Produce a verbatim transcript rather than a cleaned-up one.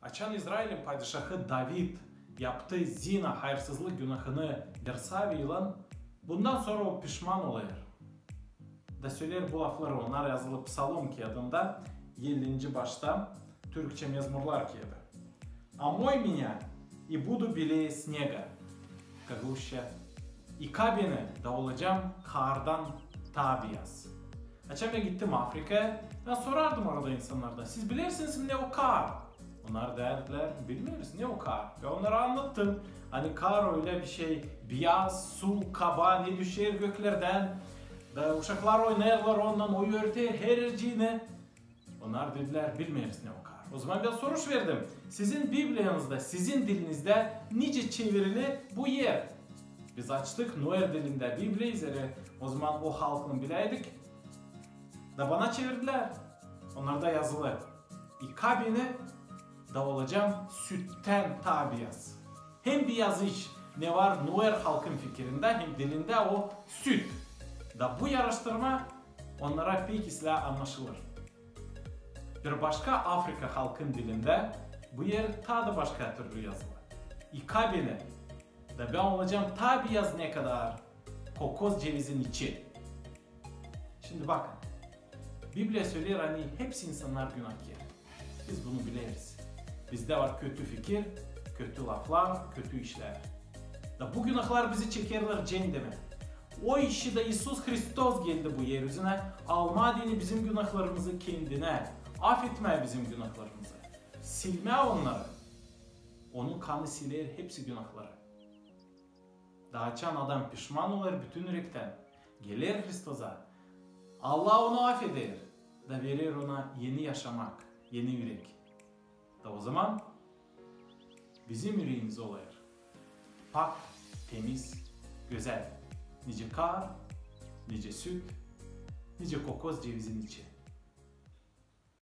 Açan İzrailin padişahı David yaptı zina, hayırsızlık günahını Bersavaylan, bundan sora o pişman olêr. Da söleer bu lafları, onnar yazılı Psalom kiyadında, ellinci başta, türkçä Mezmurlar kiyadı. «Омой меня, и буду белее снега», Gagauzça, «Yıka beni, da olacam kaardan taa biyaz». Açan bän gittim Afrikaya, bän sorardım orada insannardan: «Siz bilersiniz mi, ne o kaar?» Onnar deerdilär: «Bilmeeriz, ne o kaar?» Bän onnara annattım, ani kaar ölä bir şey, biyaz su kaba, ne düşer göklerdän, da uşaklar oynêêrlar ondan, o örter hererciini. Onnar dedilär: «Bilmeeriz, ne o kaar». Ozaman bän soruş verdim: «Sizin Bibliyanızda, sizin dilinizdä nicä çevirili bu er?» Biz açtık nuer dilindä Bibliya, zerä ozaman o halkın biläydik. Da bana çevirdilär. Onnarda yazılı: «Yıka beni, da olacam süttän taa biyaz». Hem biyaz iç, ne var nuer halkın fikirindä hem dilindä, o süt. Da bu yaraştırma onnara pek islää annaşılêr. Bir başka Afrika halkın dilindä bu er taa da başka türlü yazılı: «Yıka beni, da bän olacam taa biyaz, ne kadar kokos cevizin içi». Şindi bakın, Bibliya söleer, ani hepsi insannar günahkär. Biz bunu bileriz. Bizdä var kötü fikir, kötü laflar, kötü işlär. Da bu günahlar bizi çekerlär ceendemä. O işi da İisus Hristos geldi bu er üzünä, almaa deyni bizim günahlarımızı kendinä, afetmää bizim günahlarımızı, silmää onnarı. Onun kanı siler hepsi günahları. Da açan adam pişman olêr bütün ürektän, geler Hristosa, Allah onu afeder da verer ona eni yaşamak, eni ürek. Da ozaman bizim üreemiz olêr pak, temiz, gözäl. Nicä kaar, nicä süt, nicä kokos cevizin içi.